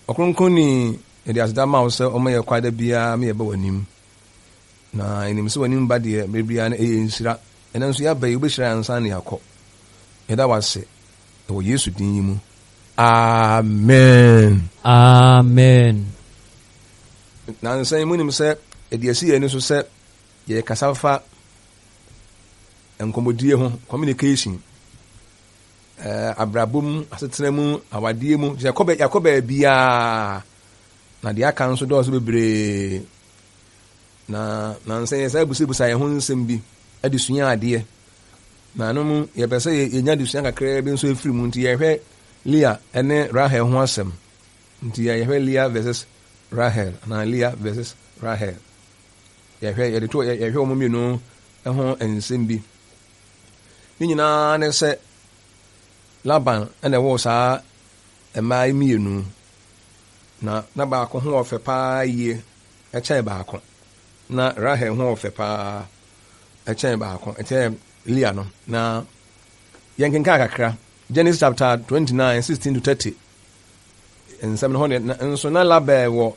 Ɔkronkronni, yɛde aseda ma wo sɛ woma yɛ kwa da biara ma yɛba w'anim. Na yɛnim sɛ w'anim ba deɛ, berɛ biara no ɛyɛ nhyira. Ɛnnɛ nso yɛaba yi, wobɛhyira yɛn ansa na yɛakɔ. Yɛda wo ase wɔ Yesu din yi mu. Amen. Amen. Nansa yi monim sɛ yɛde asi yɛn ani so sɛ yɛrekasa fa nkɔmmɔdie ho, communication, eh, abrabɔ mu, asetena mu, awadeɛ mu, yɛkɔ bɛ yɛakɔ baabiara na deɛ aka nso dɔɔso bebree. Na nansa yɛ saa busabusa yɛn ho nsɛm bi de sua adeɛ. Na ɛno mu yɛpɛ sɛ yɛnya adesua kakraa bi nso ɛfiri mu nti yɛhwɛ Leah ne Rahel ho asɛm. Nti yɛhwɛ Leah versus Rahel anaa Leah versus Rahel. Yɛhwɛ yɛde to yɛhwɛ wɔn mmienu ho nsɛm bi. Ne nyinaa ne sɛ Laban na ɛwɔ saa mmaa yi mmienu. Na na baako ho ɔfɛ paa yie ɛkyɛn baako. Na Rahel ho ɔfɛ paa ɛkyɛn baako ɛkyɛn Leah no. Na yɛnkenkan kakra Genesis chapter 29 16 to 30 nsɛm no hɔ ne nso na Laban wɔ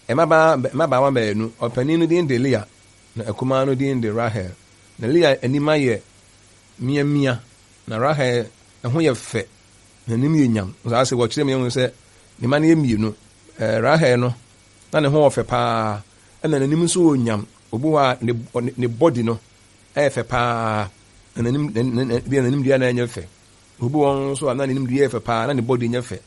mmabaa mmabaawa baanu. Ɔpanin no din de Leah na akumaa no din de Rahel. Na Lea anim ayɛ miamia, na Rahel ho yɛ fɛ, n'anim yɛ nyam. Saa sɛ wɔkyerɛ mu yɛhu sɛ ne mma no yɛ mmienu. Rahel no, na ne ho wɔ fɛ paa, ɛna n'anim nso wɔ nyam. Obi hɔ a ne ne body no ɛyɛ fɛ paa, na n'anim bi a n'anim deɛ na ɛnyɛ fɛ. Obi wɔ nso a na n'anim deɛ yɛ fɛ paa, na ne body nyɛ fɛ.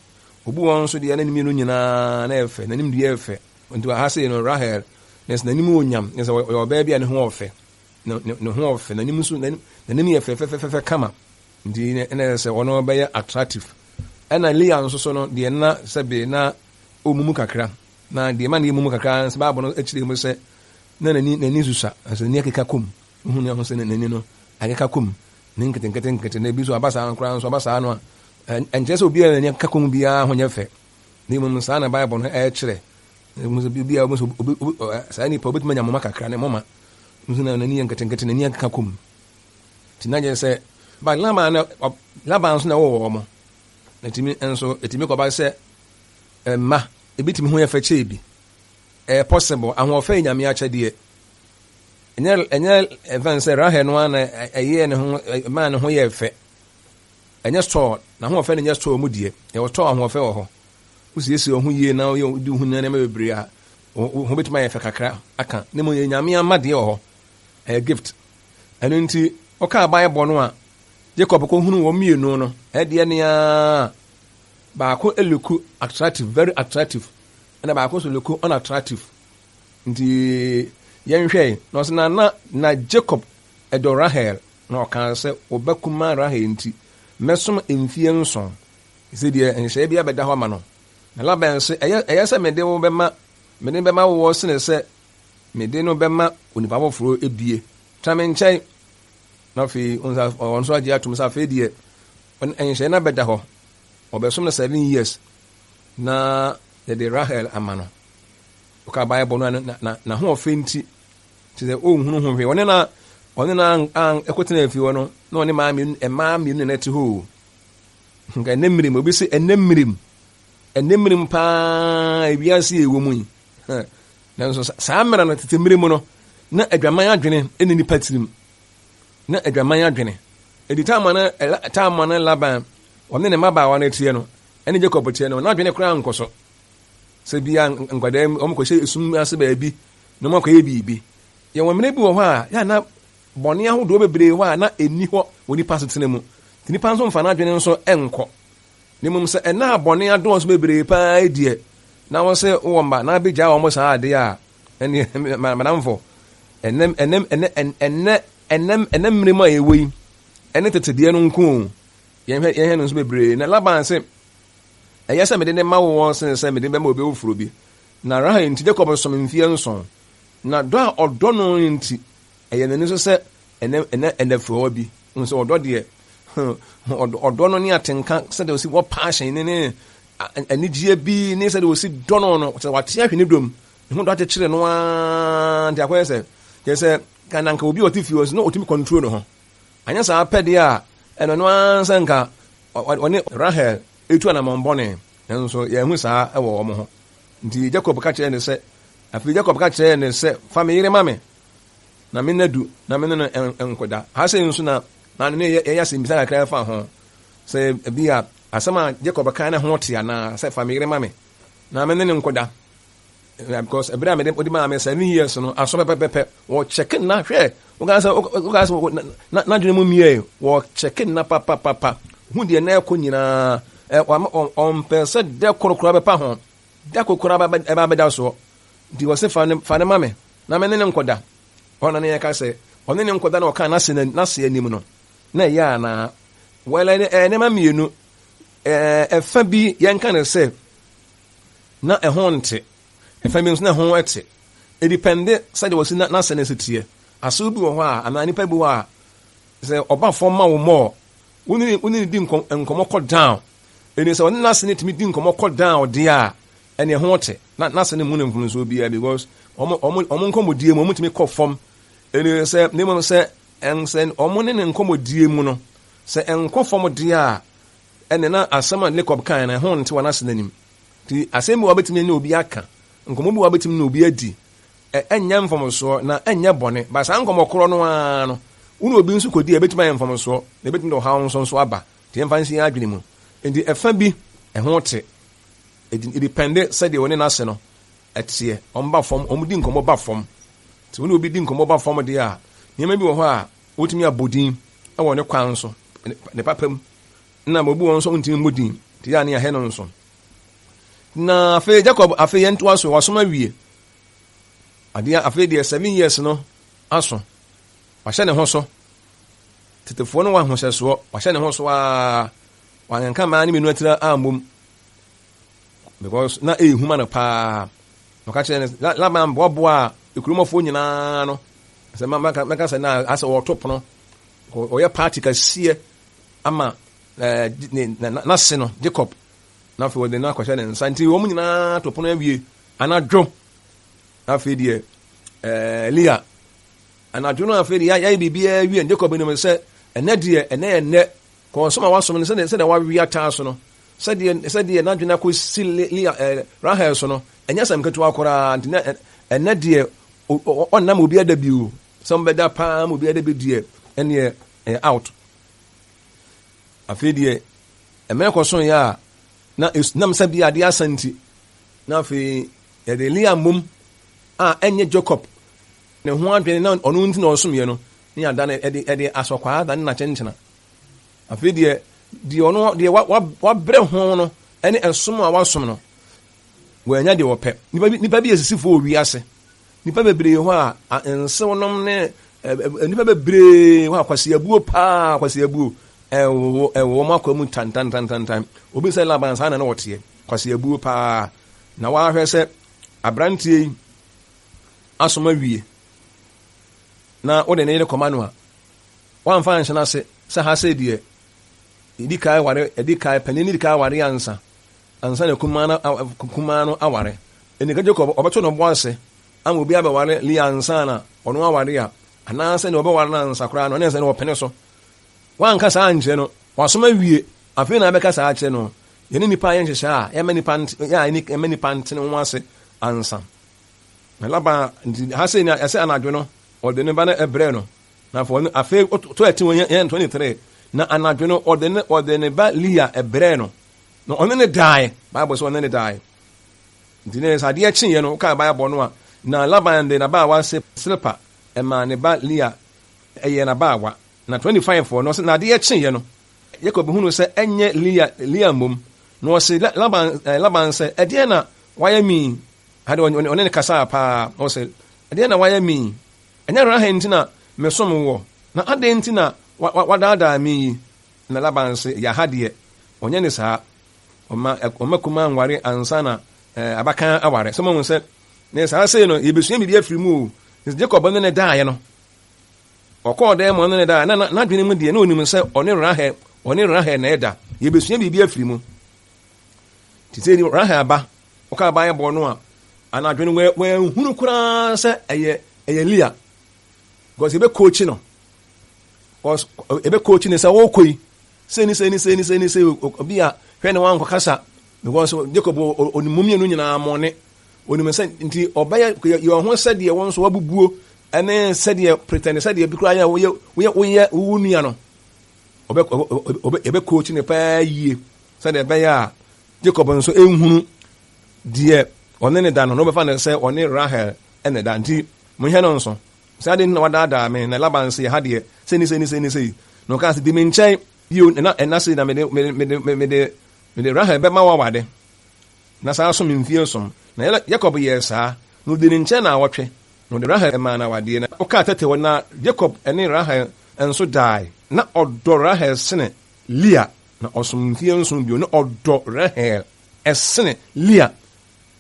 Obi wɔ nso deɛ na ne mmienu nyinaa na ɛyɛ fɛ, n'anim deɛ yɛ fɛ. Nti wɔ ha sei no, Rahel, na sɛ n'anim wɔ nyam, na sɛ ɔyɛ ɔbaa bi a ne ho wɔ fɛ. Ne ho ɔfɛ, n'anim nso n'anim yɛ fɛfɛfɛfɛ kama. Nti ɛna ɛsɛ sɛ ɔno bɛyɛ attractive. Ɛna Leah nso so no deɛ na sɛbe na ɔmumu kakra. Na deɛ ma no yɛ mumu kakra nso Bible no kyerɛ mu sɛ na n'ani n'ani susua, nso n'ani akeka kɔm. Wohu ne ho sɛ n'ani no akeka kɔm. Ne nketenkete nkete na ebi nso aba saa koraa nso aba saa no a ɛnkyerɛ sɛ obiara n'ani akeka kɔm biara ho nyɛ fɛ. Na mmom saa na Bible no ɛkyerɛ. Obi a saa nipa obetumi anya moma kakra ne moma nso na n'ani yɛ nketenkete, n'ani akeka kɔ mu. Nti na kyerɛ sɛ ba Laban na Laban nso na ɛwɔ wɔn. Na tumi nso etumi kɔba sɛ mma ebi tumi ho yɛ fɛ kyɛɛ bi. Ɛyɛ possible ahoɔfɛ yɛ nyame akyɛdeɛ. Ɛnyɛ ɛnyɛ ɛfɛn sɛ Rahel no ara na ɛyɛɛ ne ho ɛmaa ne ho yɛɛ fɛ. Ɛnyɛ store na ahoɔfɛ no nyɛ store mu deɛ. Yɛwɔ store ahoɔfɛ wɔ hɔ. Wosiesie wo ho yie na woyɛ wodi wo ho nneɛma bebree a, wo ho bɛtumi ayɛ fɛ kakra aka. Ne mu yɛ Nyame ama deɛ wɔ hɔ. Ɛyɛ gift. Ɛno nti, wokaa Bible no a, Jacob kɔhunu wɔn mmienu no, ɛdeɛ nea baako look attractive, very attractive, ɛna baako nso look unattractive. Nti yɛnhwɛ na ɔsɛ na na na Jacob ɛdɔ Rahel na ɔkaa sɛ ɔbɛkuma Rahel nti mɛsom mfie nson. Sɛ deɛ nhyehyɛeɛ biara bɛda hɔ ama no. Na Laban se, Ɛyɛ, ɛyɛ sɛ mede wo bɛma, mede no bɛma woɔ sene sɛ mede no bɛma onipa foforɔ ebie. Tena me nkyɛn. Na afei, ɔno nso, ɔno nso agye atom sɛ afei deɛ, nhyehyɛeɛ no abɛda hɔ. Ɔbɛsom no 7 years na yɛde Rahel ama no. Woka Bible no a, na, na, n'ahoɔfɛ nti, kyerɛ sɛ ɔnhunu ho hwee. Ɔne na, ɔne na an, ɛkɔtena afie hɔ no, na ɔne mmaa mmienu, mmaa mmienu na ɛte hɔ o. Nka ɛnɛ mmerɛ mu, obi se ɛnɛ mmerɛ mu, ɛnɛ mmerɛ mu paa ewiase yɛ ɛwɔ mu yi. Nanso saa mmerɛ no, tete mmerɛ mu no, na adwaman adwene ɛne nipa tirim. Na adwaman adwene. Edi taama no, taama no Laban, ɔne ne mmabaawa no teɛ no, ɛne Jacob teɛ no, n'adwene koraa nkɔ so. Sɛ bia nkwadaa wɔn kɔhyɛ esum ase baabi na wɔn akɔyɛ biribi. Yɛwɔ mmerɛ bi wɔ hɔ a, yɛ na bɔne ahodoɔ bebree hɔ a na ɛnni hɔ wɔ nipa asetena mu. Nti nipa nso mfa n'adwene nso nkɔ. Na mmom sɛ ɛna a bɔne adɔɔso bebree paa deɛ, na wo sɛ wowɔ mma na abɛgyaa wɔn saa adeɛ a, ɛneɛ madamfo, ɛnɛ ɛnɛ ɛnɛ ɛnɛ ɛnɛ ɛnɛ mmerɛ mu a yɛwɔ yi, ɛne tete deɛ no nko o. Yɛnhwɛ yɛnhwɛ no nso bebree. Na Laban se, ɛyɛ sɛ mede ne ma wo wɔn sene sɛ mede bɛma obi foforɔ bi. Na Rahel nti Jacob som mfeɛ nson. Na dɔ a ɔdɔ no nti, ɛyɛ n'ani so sɛ ɛnɛ ɛnɛ ɛnɛfrɛwa bi. Wohu sɛ ɔdɔ deɛ, ɔdɔ no ne atenka sɛdeɛ ɔsi wɔ passion ne ne anigyeɛ bi ne sɛdeɛ ɔsi dɔ no no, sɛ wate ahwe ne dɔm, ne ho dɔ akyekyere no ara nti akɔyɛ sɛ kyerɛ sɛ ka na nka obi a ɔte fie hɔ nso na ɔtumi control ne ho. Anyɛ saa pɛ deɛ a, ɛno no ara sɛ nka ɔne Rahel etu anamɔn bɔne. Nanso yɛanhu saa wɔ wɔn ho. Nti Jakob ka kyerɛɛ no sɛ, afei Jakob ka kyerɛɛ no sɛ, Fa me yere ma me, na me nna du, na me ne no nkɔda. Ha sei nso na na ne yɛyɛ asɛmmisa kakra fa ho. Sɛ ebi a asɛm a Jakob kae no ho te anaa, sɛ fa me yere ma me, na me ne no nkɔda. Because ɛberɛ a mede wode maa me 7 years no aso pɛpɛpɛpɛ, wɔkyɛke nna hwɛ, woka sɛ woka sɛ n'adwene mu mmiɛ, wɔkyɛke nna papapapa hu deɛ na ɛkɔ nyinaa. Ɔmpɛ sɛ dɛ koro koraa bɛpa ho, da koro koraa ɛba bɛda soɔ. Nti wɔse fa ne ma me na me ne ne nkɔda. Ɔna ne yɛka sɛ ɔne ne nkɔda na ɔka n'ase anim no na ɛyɛ anaa? Wɔlɛ nneɛma mmienu ɛfa bi yɛnka ne sɛ na ɛho nte, ɛfa bi nso na ɛho te. Ɛdepend sɛdeɛ wɔsi n'asɛ no si teɛ. Asew bi wɔ hɔ a, anaa nipa bi wɔ hɔ a, sɛ ɔba fam ma wo mɔɔ, wo ne ne di nkɔmmɔ kɔ down. Ɛni sɛ ɔne n'ase no tumi di nkɔmmɔ kɔ down deɛ a, ɛne ɛho te. Na n'ase no mu ne mfomsoɔ biara because wɔn nkɔmmɔdie mu wɔn tumi kɔ fam. Ɛni sɛ ne mmom sɛ sɛ wɔn ne ne nkɔmmɔdie mu no sɛ ɛnkɔ fam deɛ a, ɛne na asɛm a Jacob kan no ɛho nte wɔ n'ase n'anim. Nti asɛm bi wɔ wobɛtumi ne obi aka, nkɔmmɔ bi wɔ wobɛtumi ne obi adi, ɛnyɛ mfomsoɔ na ɛnyɛ bɔne. Ba saa nkɔmmɔ korɔ no ara no, wo ne obi nso kɔdi a, ɛbɛtumi ayɛ mfomsoɔ na ɛbɛtumi de ɔhaw nso aba. Nti yɛmfa nsi yɛn adwene mu. Nti ɛfa bi ɛho te, ɛdepend sɛdeɛ wɔne n'ase no ɛteɛ. Wɔn ba fam, wɔn di nkɔmmɔ ba fam. Nti wo ne obi di nkɔmmɔ ba fam deɛ a, nneɛma bi wɔ hɔ a wotumi abɔ din wɔ ne kwan so, ne papa mu. Na obi wɔ nso ntumi mmɔ din, nti yɛ a ne yɛahɛ no nso. Na afei Jacob, afei yɛn toa so, wasom awie. Adeɛ afei deɛ 7 years no aso, wahyɛ ne ho so. Tetefoɔ no wɔ ahohyɛsoɔ, wahyɛ ne ho so aa, wanka mmaa ne mmienu atira ammom because na ɛyɛ huma no paa. Ɔka kyerɛ no Laban boaboa ekuromɔfoɔ nyinaa no sɛ mɛka sɛ na asɛ wɔto pono, ɔyɛ party kɛseɛ ama n'ase no Jacob, na afei wɔde no akɔhyɛ ne nsa. Nti wɔn nyinaa to pono awie anadwo. Afei deɛ Leah anadwo no, afei deɛ yɛayɛ biribiara awie. Jacob nim sɛ ɛnɛ deɛ, ɛnɛ yɛ nnɛ kɔnsɔm a wasom no, sɛdeɛ wawe ataa so no, sɛdeɛ n'adwene akɔsi Leah, Rahel so no, ɛnyɛ asɛm ketewa koraa. Nti ɛnɛ deɛ ɔnnam obi ada bio sɛ ɔmbɛda paa ma obi ada bi deɛ, ɛneɛ ɛyɛ out. Afei deɛ mmerɛ kɔ so yɛ a na nam sɛ bi adeɛ asa nti, na afei yɛde Leah mmom a ɛnyɛ Jacob ne ho adwene na ɔno nti na ɔsomyɛ no ne yɛada no ɛde asɔkwaa da ne n'akyenkyena. Afei deɛ ɔno deɛ wabrɛ ho no ɛne ɛsom a wasom no, wɔanya deɛ wɔpɛ. Nipa bi yɛ sisifoɔ wɔ wiase. Nipa bebree hɔ a nsew nom ne nipa bebree hɔ a kwasiabuo paa, kwasiabuo ɛwɔ wɔn akwa mu tantantantantan. Obi sɛ Laban saa na na wɔteɛ, kwasiabuo paa. Na wahwɛ sɛ aberanteɛ yi asom awie na wode ne yere kɔma no a, wamfa anhyɛ no ase sɛ ha sɛ deɛ ɛdi kan ware, ɛdi kan panin ne di kan ware ansa na kumaa no aware. Ɛnika Jacob ɔbɛto no bo ase ama obi abɛware Leah ansa na ɔno aware a, anaasɛ ne ɔbɛware no ansa koraa no, ɔne sɛ ne ɔpene so. Wanka saa ankyerɛ no, wasom awie afei na abɛka saa akyerɛ no. Yɛne nipa yɛ nhyehyɛ a yɛma nipa ntene ho ase ansa na Laban. Nti ha sɛ ɛsɛ anadwo no ɔde ne ba no ɛbrɛ no. Na afei afei to ɛte wɔ yɛn 23 na anadwo no ɔde ne ba Leah ɛbrɛ no na ɔne ne dae. Bible sɛ ɔne ne dae. Nti ne sɛ adeɛ kyeeɛ no, wokaa Bible no a, na Laban de n'abaawa Silpa ɛmaa ne ba Leah ɛyɛ n'abaawa. Na 25 no ɔsɛ na adeɛ kyeeɛ no, Jacob hunu sɛ ɛnyɛ Leah mmom. Na ɔse Laban sɛ, "Ɛdeɛn na wayɛ mi?" Ade ɔne ne kasaa paa. Ɔsɛ, "Ɛdeɛn na wayɛ mi? Ɛnyɛ Rahel nti na mesom wɔ? Na adɛn nti na wadaadaa me yi?" Na Laban se, yaha deɛ ɔnyɛ ne saa, ɔma kumaa nware ansa na abakan aware. Sɛ mohu sɛ ne saa sei no, yɛbɛsua biribi afiri mu o. Jacob ne ne daeɛ no, ɔkɔɔ dɛn ma ɔne ne daeɛ na n'adwene mu deɛ na onim sɛ ɔne Rahel na ɛda. Yɛbɛsua biribi afiri mu. Te sɛ Rahel aba ɔka Bible no a, anadwo no wɔanhunu koraa sɛ ɛyɛ Leah because yɛbɛkɔɔkyi no, because yɛbɛkɔɔkyi no sɛ wɔrekɔ yi sɛ ni sɛ ni sɛ ni sɛ ni sɛ obi a hwɛ ne wankɔ kasa. Because Jacob onim mu mmienu nyinaa mɔne. Onim sɛ nti ɔbɛyɛ yɛ ɔho sɛdeɛ wɔn nso wabubuo ɛne sɛdeɛ pretend sɛdeɛ bi koraa yɛ woyɛ woyɛ woyɛ wo nua no. Ɔbɛ ɔbɛ ɛbɛ coach ne paa yie sɛdeɛ ɛbɛyɛ a Jacob nso ehunu deɛ ɔne ne da no na ɔbɛfa no sɛ ɔne Rahel ɛna da nti monhwɛ no nso. Sɛ adɛn nti na wadaadaa me? Na Laban se, Ɛha deɛ, sei ne sei ne sei ne sei. Na ɔkaa sɛ, Di me nkyɛn bio, na ɛna sei na mede, mede, mede, mede, mede Rahel bɛma wo awade, na saa som mfie nson. Na Yakob yɛɛ saa, na ɔdii ne nkyɛn naawɔtwe, na ɔde Rahel maa no awadeɛ. Na ɔkaa tɛtɛ hɔ, na Yakob ne Rahel nso dae. Na ɔdɔ Rahel sene Lea, na ɔsom mfie nson bio, na ɔdɔ Rahel sene Lea.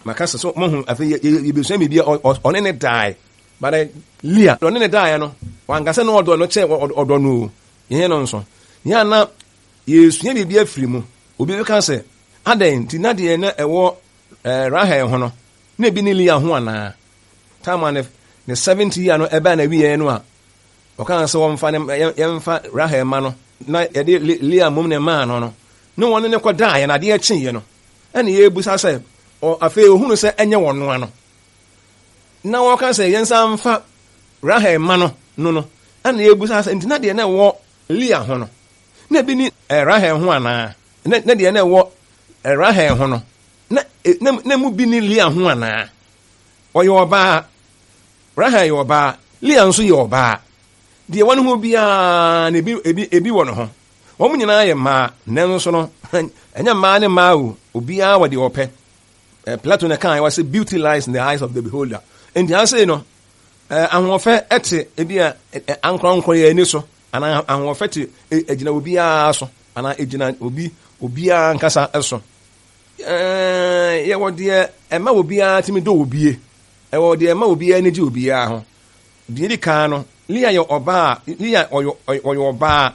Maka sɛ, so mohu, afei yɛbɛsua biribi a ɔne ne dae. But Leah, ɔne ne daeɛ no, wanka sɛ na ɔdɔ no kyɛ ɔdɔ no o. Yɛnyɛ no nso. Yɛn a na yɛresua biribi afiri mu. Obi bɛka sɛ, adɛn nti na deɛ na ɛwɔ Rahel ho no, na ebi ne Leah ho anaa? Time a ne ne seventh year no ɛbaa na wieɛ no a, ɔkaa sɛ wɔmfa ne yɛmfa Rahel ma no na yɛde Leah mmom na ɛmaa no no, ne wɔne ne kɔdaeɛ na adeɛ kyeeɛ no, ɛna yɛrebisa sɛ, afei ohunu sɛ ɛnyɛ wɔn noa no. na wɔka sɛ yɛnsan mfa Rahel mma no no no, ɛna yɛbisa sɛ, nti na deɛ na ɛwɔ Lea ho no, na ebi ni eh, Rahel ho anaa? Na, na deɛ na ɛwɔ eh, Rahel ho no, na, eh, na, na mu bi ni Lea ho anaa? Ɔyɛ ɔbaa. Rahel yɛ ɔbaa. Lea nso yɛ ɔbaa. Deɛ ɛwɔ ne ho biara na ebi, ebi, ebi wɔ ne ho. Wɔn nyinaa yɛ mmaa, nanso no, ɛnyɛ mmaa ne mmaa o, obiara wɔ deɛ ɔpɛ. Eh, Plato na kan wɔ sɛ beauty lies in the eyes of the beholder. Nti ase no, eh, ahoɔfɛ ɛte ebi a eh, ankorankoro yɛ ani so, anaa ahoɔfɛ te egyina obiara so, anaa egyina obi obiara nkasa so. Eh, yɛwɔ deɛ ɛma obiara tumi dɔ obie, ɛwɔ deɛ ɛma obiara ani gye obiara ho. Deɛ di kan no, Leah yɛ ɔbaa, Leah ɔyɛ ɔyɛ ɔbaa.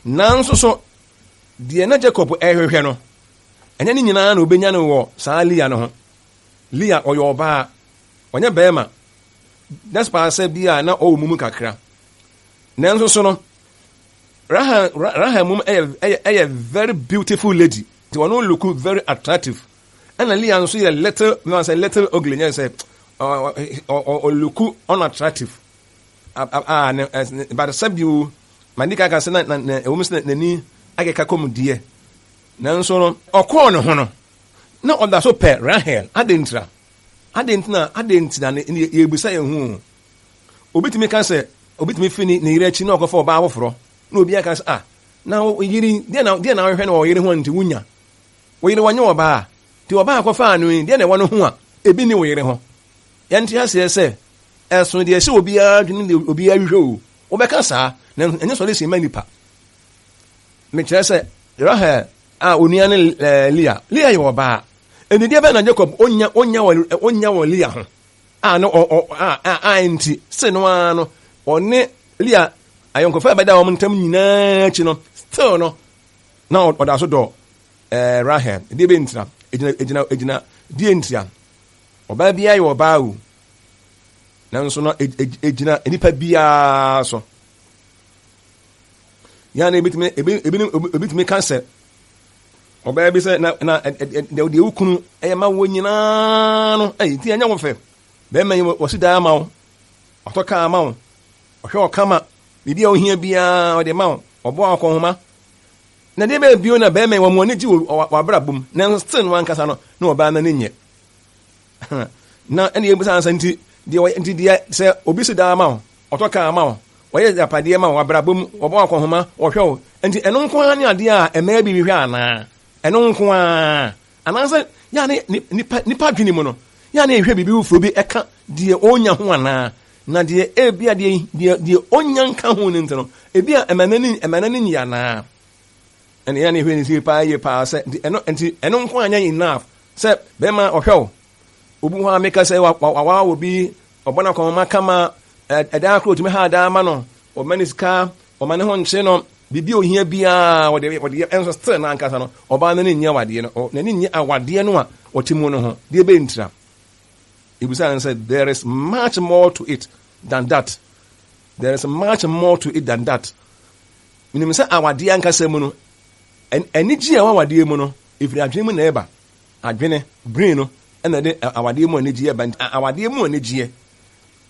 Nanso so deɛ na Jacob ɛrehwehwɛ no, Ɛnyɛ ne nyinaa na obenya no wɔ saa Leah no ho. Leah, ɔyɛ ɔbaa, ɔnyɛ barima. Despite sɛ bi a na ɔwɔ mu mu kakra. Nanso so no, Rahel, Rahel mum ɛyɛ, ɛyɛ, ɛyɛ very beautiful lady. Nti ɔno look very attractive. Ɛna Leah nso yɛ little, no sɛ little ugly, nyɛ sɛ ɔ look unattractive. A, ne, but sɛ bio, ma nika ka sɛ na, na, na, ɛwɔ mu sɛ n'ani akeka kɔ mu deɛ. Nanso no, ɔkɔɔ ne ho no, na ɔda so pɛ Rahel. Adɛn ntira? Adɛn nti na adɛn nti na yɛrebisa yɛn ho o? Obi tumi ka sɛ, obi tumi fi ne ne yere akyi na ɔkɔfa ɔbaa foforɔ, na obi aka sɛ, ah, na wo yere, deɛ na deɛ na wohwɛ no wɔ yere ho a nti wonya? Wo yere wɔnyɛ ɔbaa, nti ɔbaa a kɔfaa no yi, deɛ na ɛwɔ no ho a ebi nni wo yere ho? Yɛnte aseɛ sɛ ɛsono deɛ ɛhyɛ obiara adwene ne deɛ obiara hwehwɛ o. Wobɛka saa, nanso ɛnyɛ sɔre ma nnipa. Mekyerɛ sɛ, Rahel a onua ne eh, Lea. Lea yɛ ɔbaa. Enti deɛ bɛn na Jacob onya onya wɔ onya wɔ Lea ho a no ɔ ɔ a a a nti se no ara no ɔne Lea ayɔnkofa a ɛbɛda wɔn ntam nyinaa akyi no still no na ɔda so dɔ eh, Rahel. Deɛ bɛn ntira? Egyina egyina egyina deɛ ntira? Ɔbaa biara yɛ ɔbaa o. Nanso no egyina nipa biara so. Yɛn na ebitumi ebi ebi ebitumi ka sɛ ɔbaa bi sɛ na na deɛ deɛ wo kunu ɛyɛ ma wo nyinaa no ɛyɛ ti ɛnyɛ wo fɛ bɛrima yi wɔsi dan ama wo ɔtɔ kaa ama wo ɔhwɛ ɔkama biribi a ohia biara ɔde ma wo ɔbɔ akɔnhoma na deɛ bɛyɛ bio na bɛrima yi wɔn ani gye wɔ w'abrabɔ mu nanso still no ankasa no na ɔbaa no ani nyɛ Na ɛna yɛbisa ansa nti deɛ ɔyɛ nti deɛ sɛ obi si dan ama wo ɔtɔ kaa ama wo ɔyɛ agyapadeɛ ma wo abrabɔ mu ɔbɔ akɔnhoma ɔhwɛ wo nti ɛno nko ara ne adeɛ a mmaa bi hwehwɛ anaa ɛno nko ara anaasɛ yɛ ne nipa nipa adwene mu no yɛ ne ɛhwɛ biribi foforɔ bi ɛka deɛ ɔnya ho anaa na deɛ ebi a deɛ deɛ deɛ ɔnya nka ho no nti no ebi a ɛma n'ani ɛma n'ani nyɛ anaa ɛna yɛ ne hwɛ ne sie paa yie paa sɛ nti ɛno nti ɛno nko anyɛ enough Sɛ bɛrima ɔhwɛ wo, obi hɔ a meka sɛ wawa wɔ bi, ɔbɔ no akɔnhoma kama, ɛdan koro otumi ha dan ma no, ɔma ne sika, ɔma ne ho nkye no, biribi a ohia biara ɔde ɔde yɛ, ɛnso still n'ankasa no, ɔbaa no n'ani nnye awadeɛ no, n'ani nnye awadeɛ no a ɔte mu no ho. Deɛ bɛyɛ ntira. Ebisa no sɛ there is much more to it than that. There is much more to it than that. Menim sɛ awadeɛ ankasa mu no, anigye a ɛwɔ awadeɛ mu no, Ɛfiri adwene mu na ɛba. Adwene, brain no, ɛna ɛde awadeɛ mu anigyeɛ ba. Nti awadeɛ mu anigyeɛ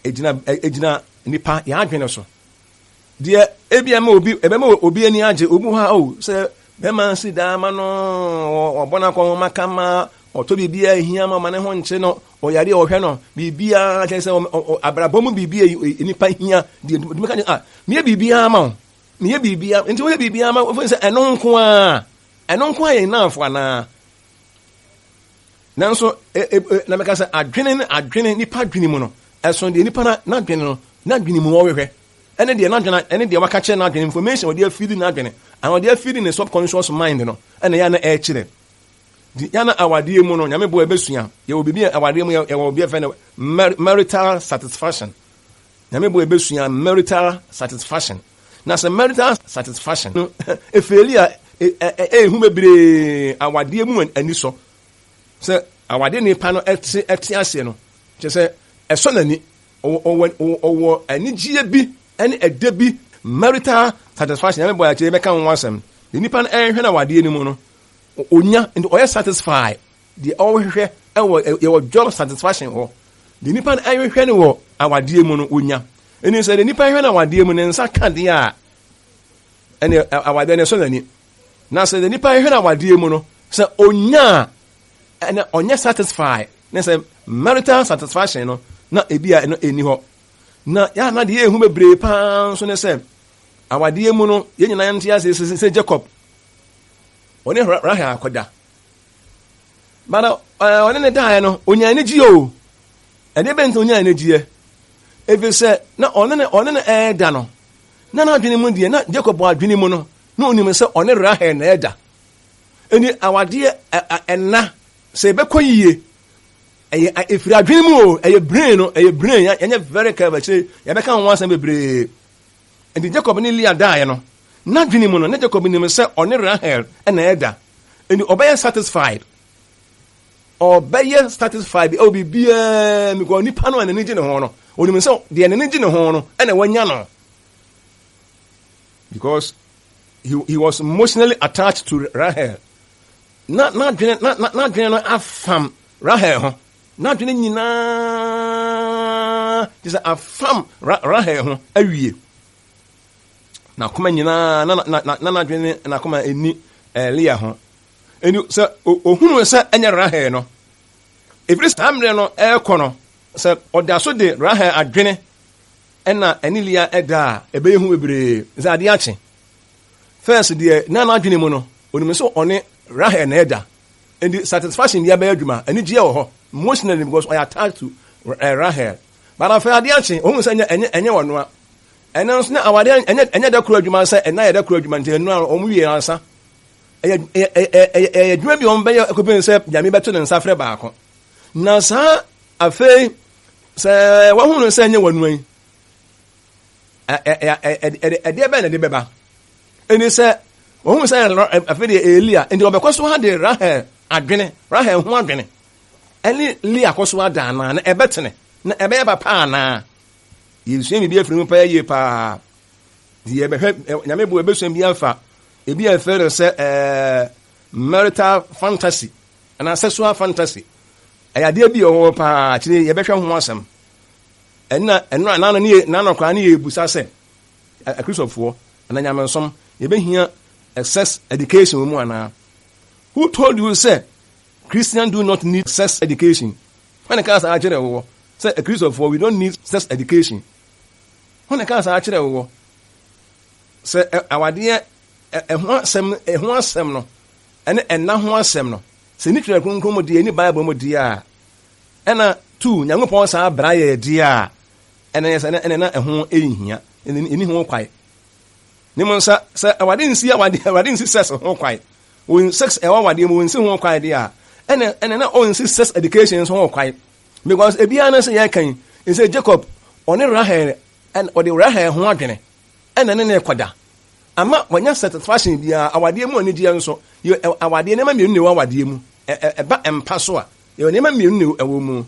ɛgyina ɛgyina nipa yɛn adwene so. Deɛ ebi ɛma obi ɛbɛma obi ani agye obi hɔ a o sɛ bɛrima si daa ma no ɔbɔ no akɔnhoma kama ɔtɔ biribiara ehia ma ɔma ne ho nkye no ɔyare a ɔhwɛ no biribiara kyerɛ sɛ abrabɔ mu biribi a nipa hia deɛ ntumi ka ne ah meyɛ biribiara ma wo meyɛ biribiara nti woyɛ biribiara ma wo sɛ ɛno nko ara ɛno nko ara yɛ enough anaa nanso e, e, e, na meka sɛ adwene ne adwene nipa adwene mu no ɛso deɛ nipa n'adwene no n'adwene mu ɔhwehwɛ ɛne deɛ n'adwene ɛne deɛ waka kyerɛ n'adwene information ɔde afidi n'adwene ana ɔde afidi ne subconscious mind no ɛna yɛ na ɛkyerɛ di yɛ na awadeɛ mu no nyame bo ɛbɛsua yɛwɔ biribi awadeɛ mu yɛwɔ bi ɛfɛ no marital satisfaction nyame bo ɛbɛsua marital satisfaction na sɛ marital satisfaction no efeeli a ɛhu bebree awadeɛ mu anisɔ sɛ awadeɛ nipa no ɛte ɛte aseɛ no kyerɛ sɛ ɛsɔ n'ani ɔwɔ ɔwɔ anigyeɛ bi ɛne ɛdɛ bi marital satisfaction nyame bɔ akyire bɛka ho asɛm deɛ nipa no ɛrehwɛ no awadeɛ no mu no onya nti ɔyɛ satisfy deɛ ɔrehwehwɛ ɛwɔ yɛwɔ job satisfaction hɔ deɛ nipa no ɛrehwehwɛ no wɔ awadeɛ mu no onya ɛni sɛ deɛ nipa ɛhwɛ no awadeɛ mu ne nsa ka deɛ a ɛne awadeɛ no ɛsɔ n'ani na sɛ deɛ nipa ɛhwɛ no awadeɛ mu no sɛ onya a ɛna ɔnyɛ satisfy ne sɛ marital satisfaction no na ebi a ɛno ɛni hɔ na yɛa na deɛ ɛhu bebree paa nso ne sɛ awadeɛ mu no yɛn nyinaa nte ase sɛ Jacob ɔne Rahel akɔda Mana ɔne ne daeɛ no, ɔnya anigyeɛ o. Ɛdeɛ bɛn nti ɔnya anigyeɛ? Ɛfiri sɛ na ɔne ne ɔne ne ɛreda no, na n'adwene mu deɛ, na Jacob adwene mu no, na ɔnim sɛ ɔne Rahel na ɛda. Ɛni awadeɛ ɛna sɛ ɛbɛkɔ yie, ɛyɛ ɛfiri adwene mu o, ɛyɛ brain no, ɛyɛ brain, yɛnyɛ very careful akyire, yɛbɛka ho asɛm bebree. Nti Jacob ne Leah daeɛ no, n'adwene mu no, na Jacob nim sɛ ɔne Rahel na ɛda. Nti ɔbɛyɛ satisfied. Ɔbɛyɛ satisfied ɛwɔ biribiara mu because nipa no a n'ani gye ne ho no, onim sɛ deɛ n'ani gye ne ho no ɛna wanya no. Because he was emotionally attached to Rahel. Na n'adwene na n'adwene no afam Rahel ho. N'adwene nyinaa te sɛ afam Rahel ho awie. N'akoma nyinaa na na na n'adwene ne n'akoma ɛni eh, Leah ho. Ɛni sɛ ohunu sɛ ɛnyɛ Rahel no, ɛfiri saa mmerɛ no ɛrekɔ no, sɛ ɔda so de Rahel adwene ɛna ɛne Leah ɛda a, ɛbɛyɛ hu bebree sɛ adeɛ akye. First deɛ na n'adwene mu no, onim sɛ ɔne Rahel na ɛda. Nti satisfaction deɛ bɛyɛ adwuma, anigyeɛ wɔ hɔ emotionally because ɔyɛ attached to eh, Rahel. But afei adeɛ akye, ohun sɛ ɛnyɛ ɛnyɛ ɛnyɛ ɔnoa. Ɛno nso na awadeɛ ɛnyɛ ɛnyɛ da koro adwuma sɛ ɛna yɛ da koro adwuma nti ɛno a wɔn wie ansa. Ɛyɛ ɛyɛ ɛyɛ ɛyɛ adwuma bi a wɔn bɛyɛ ɛkɔpem sɛ nyame bɛto ne nsa frɛ baako. Na saa afei sɛ wɔahunu sɛ ɛnyɛ wɔn yi ɛdeɛ bɛn na ɛde bɛba ɛni sɛ wɔn sɛ afei deɛ Elia nti wɔbɛkɔ so ade Rahel adwene Rahel ho adwene ɛne Leah kɔ so ada anaa na ɛbɛtene na ɛbɛyɛ papa anaa yɛsua biribi afiri mu paa yie paa nti yɛbɛhwɛ nyame bo ɛbɛsua bi afa ebi a ɛfɛ no sɛ ɛɛ marital fantasy anaa sexual fantasy ɛyɛ adeɛ bi ɛwɔ hɔ paa akyire yɛbɛhwɛ ho asɛm ɛna ɛno a nano ne nano koraa ne yɛbusa sɛ akristofoɔ anaa nyamensom yɛbɛhia sex education wɔ mu anaa who told you sɛ Christian do not need sex education hwan na kaa saa kyerɛ wowɔ sɛ akristofoɔ we don't need sex education hwan na kaa saa kyerɛ wowɔ sɛ awadeɛ ɛho asɛm ɛho asɛm no ɛne ɛna ho asɛm no sɛ ne twerɛ kronkron mu deɛ ne bible mu deɛ a ɛna tu nyankopɔn saa bra yɛ deɛ a ɛna yɛ sɛ ɛna na ɛho ɛnhia ɛni ho kwae ne mu nsa sɛ awade nsi awade awade nsi sex ho kwae wɔn sex ɛwɔ awadeɛ mu wɔn nsi ho kwae deɛ a ɛna ɛna na ɔnsi sex education nso ho kwae because ebiara no sɛ yɛka yi sɛ Jacob ɔne Rahel ɛna ɔde Rahel ho adwene ɛna ne ne kɔda ama wɔnya satisfaction biara awadeɛ mu anigyeɛ nso yɛ awadeɛ nneɛma mmienu na ɛwɔ awadeɛ mu ɛba mpa so a yɛwɔ nneɛma mmienu na ɛwɔ mu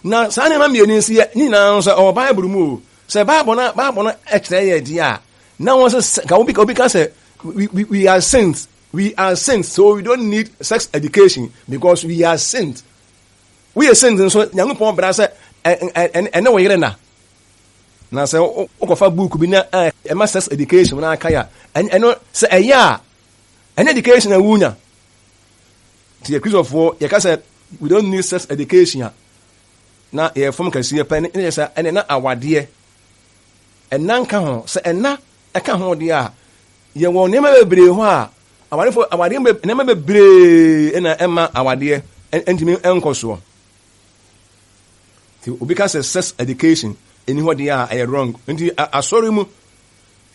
na saa nneɛma mmienu nso yɛ ne nyinaa nso ɛwɔ Bible mu o sɛ Bible no Bible no ɛkyerɛ yɛ deɛ a na wɔn sɛ ka obi ka sɛ we we are saints. We are saints, so we don't need sex education because we are saints. Woyɛ saint nso, Nyankopɔn bra sɛ ɛne wo yere na. Na sɛ wokɔfa book bi na ɛma sex education na aka ya, ɛno sɛ ɛyɛ a, ɛne education na wunya. Nti yɛ Kristofoɔ, yɛka sɛ we don't need sex education a, na yɛ fam kɛseɛ pɛ ne yɛ sɛ ɛne na awadeɛ ɛna nka ho. Sɛ ɛna ɛka ho deɛ a, yɛwɔ nneɛma bebree hɔ a awadefo awadeɛ nneɛma bebree na ɛma awadeɛ ntumi nkɔ soɔ. Nti obi ka sɛ sex education ɛni hɔ deɛ a, ɛyɛ wrong. Nti asɔre mu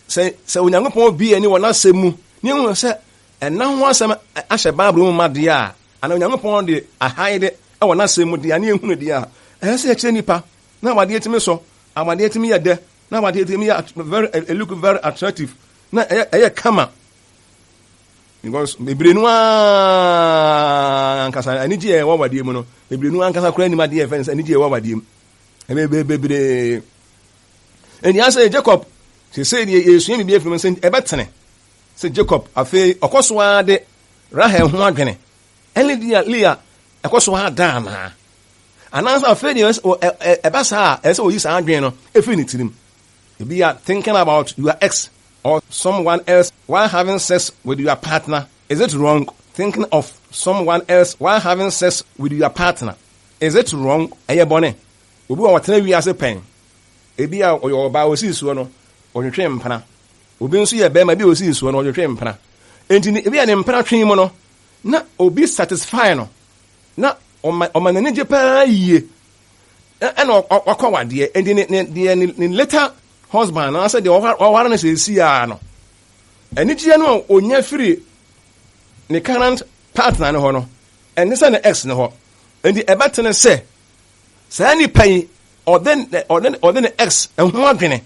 sɛ Onyankopɔn bi ani wɔ n'asɛm mu ne ehu sɛ ɛna ho asɛm ahyɛ Bible mu ma deɛ a, ana Onyankopɔn de ahae de ɛwɔ n'asɛm mu deɛ a ne ehu no deɛ a, ɛsɛ sɛ yɛkyerɛ nipa na awadeɛ tumi sɔ, awadeɛ tumi yɛ dɛ, na awadeɛ tumi yɛ very look very attractive na ɛyɛ kama, because bebree no ankasa anigye yɛ ɛwɔ awadeɛ mu no, bebree no ankasa koraa anim adeɛ yɛ fɛn sɛ anigye yɛ ɛwɔ awadeɛ mu ɛbɛ bebree. Ɛni asɛ Jacob sese deɛ yɛsua biribi afiri mu sɛ ɛbɛtene sɛ Jacob afei ɔkɔ so ara de Rahel ho adwene ɛne deɛ Leah ɛkɔ so ara da anaa, anaasɛ afei deɛ ɛba saa a, ɛsɛ sɛ oyi saa adwene no efiri ne tirim. Ebi ya thinking about your ex or someone else while having sex with your partner, is it wrong? Thinking of someone else while having sex with your partner, is it wrong? Ɛyɛ bɔne? Obi wɔ wɔtena wiase pɛn, ebi a ɔyɛ ɔbaa, osii soɔ no ɔtwetwe mpena. Obi nso yɛ bɛrima bi a osii soɔ no ɔtwetwe mpena. Nti ebi a ne mpena twe mu no na obi satisfy no na ɔma n'ani gye paa yie, ɛna wakɔ awadeɛ. Nti ne deɛ ne later husband anaasɛ deɛ ɔware no sɛ esi a no, anigyeɛ no a onya firi ne current partner no hɔ no, ɛne sɛ ne ex no hɔ. Nti ɛbɛtene sɛ saa nipa yi ɔde ne ex ho adwene,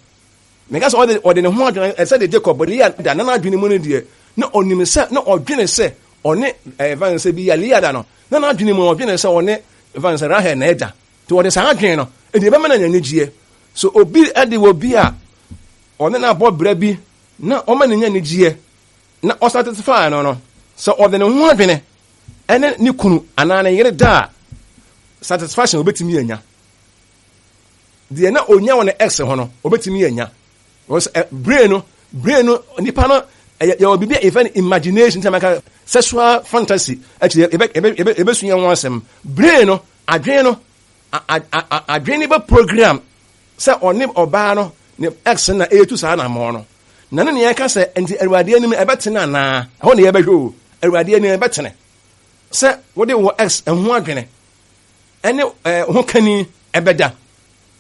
meka sɛ ɔde ne ho adwene, ɛsɛ de Jacob Leah da na n'adwene mu no deɛ na ɔnim sɛ na ɔdwene sɛ ɔne ɛvan sɛ bi yɛ Leah da no, na n'adwene mu ɔdwene sɛ ɔne ɛvan sɛ Rahel na ɛda. Nti ɔde saa adwene no nti ɛbɛma no anigyeɛ. So obi de wɔ bi a ɔne no abɔ bra bi na ɔma no nya anigyeɛ na ɔsatisfy no, sɛ ɔde ne ho adwene ɛne ne kunu anaa ne yere da a, satisfaction obɛtumi anya deɛ na onya wɔ ne ex ho no, obɛtumi anya. Brain no nipa no yɛwɔ biribi a yɛfɛ no imagination, sɛ mɛka sexual fantasy akyi, yɛbɛsua ho asɛm. Brain no, adwene no, adwene no bɛ program sɛ ɔne ɔbaa no ne ex na ɛyɛtu saa anammɔn no na ne nea ɛka sɛ. Nti Awurade anim ɛbɛtene anaa? Ɛhɔ ne yɛbɛhwɛ o. Awurade anim ɛbɛtene sɛ wode wɔ ex ho adwene ɛne ho kani ɛbɛda?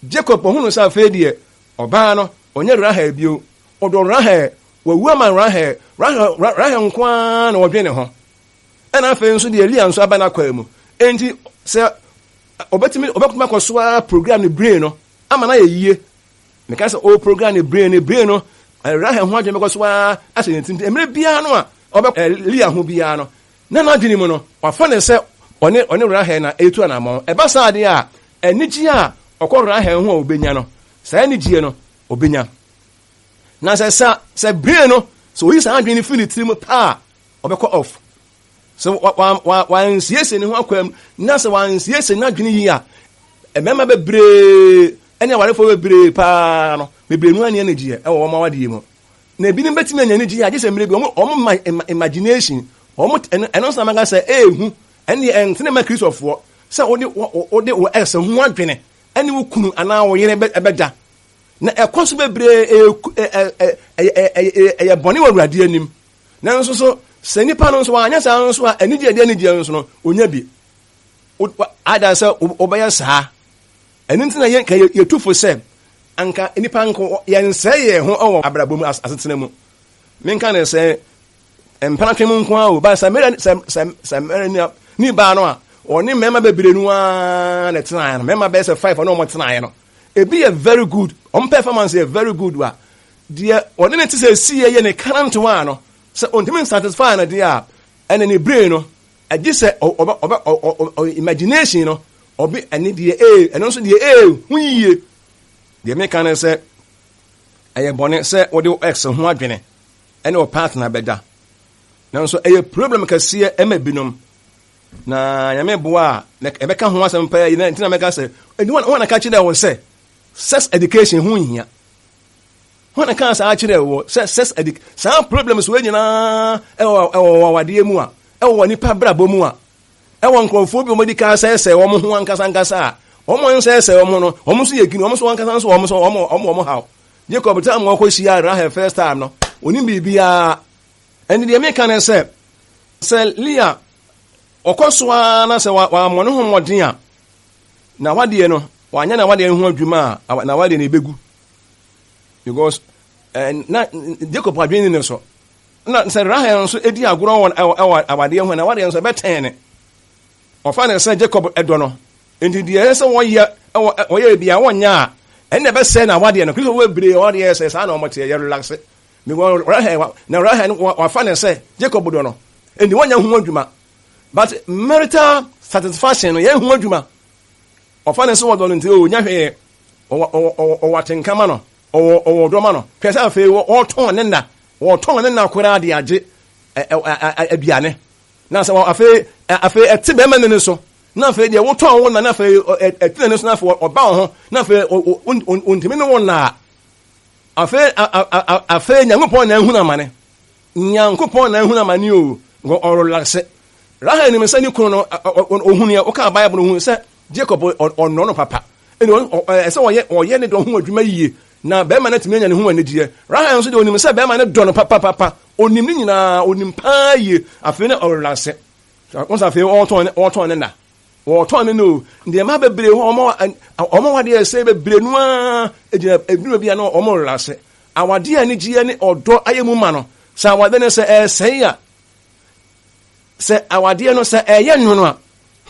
Jacob ɔhunu sɛ afei deɛ ɔbaa no ɔnyɛ Rahel bio. Ɔdɔ Rahel, wawu ama Rahel. Rahel, Rahel nko ara na ɔdwene ne ho. Ɛna afei nso deɛ Leah nso aba n'akwan mu. Enti sɛ ɔbɛtumi akɔ so ara program ne brain no ama no ayɛ yie, meka sɛ o program ne brain no, Rahel ho adwene bɛkɔ so ara ahyɛ ne tirim. Mmerɛ biara no a ɔbɛ Leah ho biara no, na n'adwene mu no wafa ne sɛ ɔne Rahel na ɛretu anammɔn. Ɛba saa adeɛ a, anigye a ɔkɔ Rahel ho a ɔbɛnya no, saa anigyeɛ no ɔbɛnya. Na sɛ sa sɛ brain no sɛ oyi saa adwene no firi ne tirim paa, ɔbɛkɔ off. Sɛ wansiesie ne ho akwan mu na sɛ wansiesie n'adwene yi a, mmarima bebree ɛne awarefoɔ bebree paa no, bebree no ani anigyeɛ ɛwɔ wɔn awadeɛ mu. Na ebinom bɛtumi anya anigyeɛ agye sɛ mmerɛ bi wɔn ma imagination wɔn. Ɛno nso na maka sɛ ehu ɛne ɛntene ma Kristofoɔ sɛ wode wɔ ex ho adwene ɛne wo kunu anaa wo yere ɛbɛda na ɛkɔ so bebree. Ɛyɛ bɔne wɔ Awurade anim. Nanso so sɛ nipa no nso wanyɛ saa nso a, anigye ɛde anigye nso no onya bi ada sɛ wobɛyɛ saa. Ɛno nti na yɛ ka yɛtu fo sɛ anka nipa nko yɛnsɛe yɛn ho wɔ abrabɔ mu, asetena mu. Menka ne sɛ mpenatwe mu nko ara o ba sɛ mmerɛ sɛ mmerɛ ni baa no a, ɔne mmarima bebree no ara na ɛtenaeɛ no, mmarima bɛyɛ sɛ five ɔne wɔn tenaeɛ no, ebi yɛ very good, wɔn performance yɛ very good a, deɛ ɔne ne te sɛ esi yɛ yɛ ne current one no, sɛ ontumi satisfy no deɛ a, ɛne ne brain no ɛgye sɛ ɔbɛ ɔbɛ ɔ imagination no ɔbi ɛne deɛ ɛno nso deɛ ho yie. Deɛ meka ne sɛ ɛyɛ bɔne sɛ wɔde ex ho adwene ɛne wɔ partner bɛda. Nanso ɛyɛ problem kɛseɛ ɛma binom. Na Nyame boa a, ɛbɛka ho asɛm paa yi, na nti na mɛka sɛ, ɛni wɔn na ka kyerɛ wo sɛ sex education ho nhia. Wɔn na ka saa kyerɛ wo sɛ sex education, saa problems wei nyinaa ɛwɔ ɛwɔ awadeɛ mu a, ɛwɔ nipa brabɔ mu a, ɛwɔ nkurɔfoɔ bi wɔn di kan sɛɛsɛɛ wɔn ho ankasa ankasa a, wɔn nsɛɛsɛɛ wɔn ho no, wɔn nso yɛ gini, wɔn nso ankasa nso wɔn nso wɔn wɔn wɔn haw. Jacob time wɔkɔ hyia Rahel first time no, onim biribiara. Ɛnti deɛ meka ne sɛ, sɛ Leah ɔkɔ so ara na sɛ wammɔ ne ho mmɔden a, n'awadeɛ no, wanyɛ n'awadeɛ no ho adwuma a, n'awadeɛ no ɛbɛgu. Because eh, na Jacob adwene ne so. Na sɛ Rahel nso di agorɔ wɔ ɛwɔ awadeɛ ho a, n'awadeɛ nso ɛbɛtɛn ne. Ɔfa ne sɛ Jacob dɔ no. Nti deɛ ɛsɛ sɛ wɔyɛ ɛwɔ wɔyɛ bi a wɔnyɛ a, ɛnna ɛbɛsɛe n'awadeɛ no. Kristo bebree awadeɛ sɛ saa na wɔn teɛ, yɛ relaxe. Because Rahel na Rahel no wafa ne sɛ Jacob dɔ no. Nti wɔnyɛ ho adwuma. But marital satisfaction no yɛn ho adwuma. Ɔfa ne sɛ wɔdɔ no nti o nya hwee. Ɔwɔ atenka ma no. Ɔwɔ ɔwɔ dɔ ma no. Hwɛ sɛ afei wɔtɔn ne nna. Wɔtɔn ne nna koraa de agye aduane. Na sɛ afei afei ɛte bɛrima no so. Na afei deɛ wotɔn wo nna na afei ɛte n'ani so na afei ɔba wo ho na afei ɔntumi ne wo nna a. Afei afei Nyankopɔn na ahunu amane. Nyankopɔn na ahunu amane o. Nka ɔrelaxe. Rahel nim sɛ ne kunu no ohunu yɛ woka Bible no ohunu sɛ Jacob ɔnɔ no papa. Ɛna ɛsɛ ɔyɛ ɔyɛ ne dɔ ho adwuma yie na bɛrima no atumi anya ne ho anigyeɛ. Rahel nso deɛ onim sɛ bɛrima no dɔ no papapapa. Onim ne nyinaa, onim paa yie. Afei na ɔrelaxe. Wɔn sɛ afei ɔretɔn ɔretɔn ne nna. Wɔtɔn ne no nneɛma bebree hɔ wɔn wɔn awadeɛ ɛsɛ bebree no ara gyina edwuma bi a na wɔn relase. Awadeɛ a anigyeɛ ne ɔdɔ ayɛ mu ma no sɛ awadeɛ no sɛ ɛresɛe a sɛ awadeɛ no sɛ ɛyɛ nwono a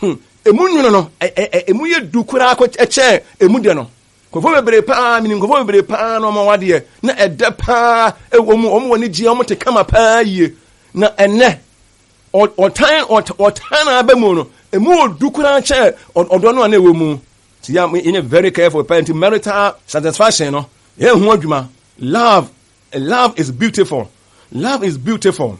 hmm emu nwono no emu yɛ du koraa kɔ ɛkyɛn emu dɛ no. Nkurɔfoɔ bebree paa menim nkurɔfoɔ bebree paa na wɔn awadeɛ na ɛdɛ paa ɛwɔ mu wɔn wɔ anigyeɛ wɔn te kama paa yie na ɛnɛ Ɔtan ɔtan na aba mu no, emu odu koraa kyɛn ɔdɔ no a na ɛwɔ mu. Nti yɛ yɛnyɛ very careful paa nti marital satisfaction no yɛn ho adwuma. Love love is beautiful. Love is beautiful.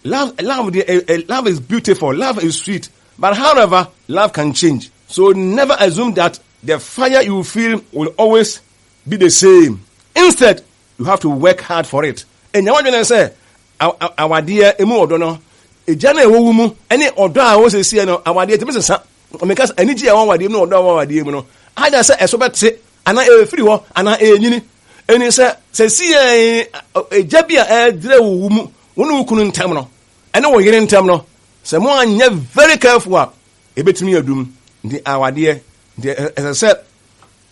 Love love deɛ eh, eh, love is beautiful. Love is sweet. But however, love can change. So never assume that the fire you feel will always be the same. Instead, you have to work hard for it. Enya wadwene sɛ awadeɛ emu ɔdɔ no, egya no a ɛwɔ wo mu ne ɔdɔ a ɛwɔ sɛsiɛ no, awadeɛ tumi sesa. Meka sɛ anigye a ɛwɔ awadeɛ mu ne ɔdɔ a ɛwɔ awadeɛ mu no, ada sɛ ɛso bɛte anaa ɛfiri hɔ anaa ɛnyini. Ɛni sɛ sɛsiɛ egya bi a ɛredrɛ wɔ wo mu, wo ne wo kunu ntam no, ɛne wo yere ntam no, sɛ mo anyɛ very careful a, ɛbɛtumi adum. Nti awadeɛ, nti ɛsɛ sɛ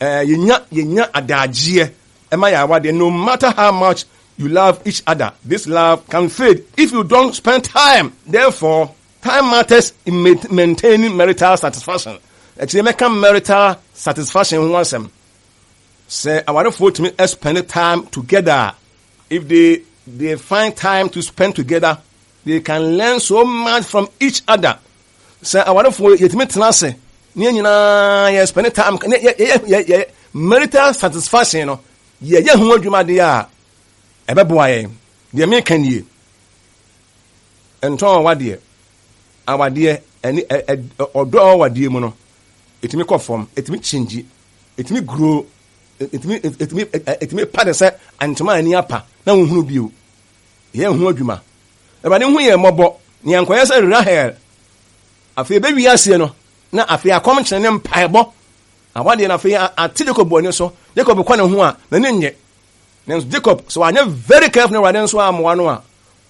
yɛnya yɛnya adagyeɛ ɛma yɛ awadeɛ no matter how much you love each other this love can fade if you don't spend time therefore time matters in maintaining marital satisfaction akyire mɛka marital satisfaction ho asɛm sɛ awarefoɔ tumi spend time together if they they find time to spend together they can learn so much from each other Sɛ awarefo yɛtumi tena ase ne yɛn nyinaa yɛ spend time ne yɛ yɛ yɛ yɛ marital satisfaction no yɛyɛ ho adwuma deɛ a ɛbɛboa yɛn. Deɛ meka nie, ntɔn wadeɛ, awadeɛ ɛne ɛ ɔdɔ a wadeɛ mu no ɛtumi kɔ fam, ɛtumi kyingyi, ɛtumi grow, ɛtumi ɛtumi ɛtumi pa de sɛ ntoma ani apa na wohunu bio. Yɛ ho adwuma. Awurade hu yɛn mmɔbɔ, na yɛnkɔyɛ sɛ Rahel. Afei ɛbɛwie aseɛ no, na afei akɔmkyene ne mpaebɔ. Awadeɛ no afei ate Jacob ani so. Jacob kɔ ne ho a, n'ani nnye. Nanso Jacob, sɛ wanyɛ very careful na Awurade nso ammoa no a,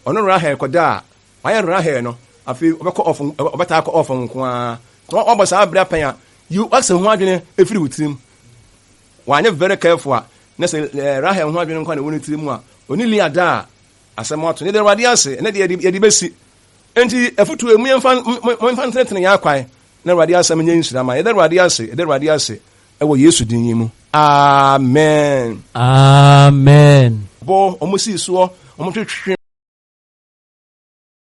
ɔno Rahel kɔda a, wayɛ Rahel no, afei ɔbɛkɔ off, ɔbɛtaa kɔ off nko ara. Sɛ wabɔ saa berɛ apɛn a, yi w'asɛm ho adwene firi wo tirim. Wanyɛ very careful a, na sɛ eh, Rahel ho adwene nko na ɛwɔ ne tirim a, ɔne Leah da a, Asɛm ato. Yɛda Awurade ase. Ɛnɛ deɛ yɛde bɛsi. Enti afutuo yi, momfa momfa ntenetene yɛn akwan na Awurade asɛm nyɛ nhyira ma. Yɛda Awurade ase. Yɛda Awurade ase ɛwɔ Yesu din yi mu. Amen. Amen. Bɔ wɔn sii soɔ, wɔn twetwe.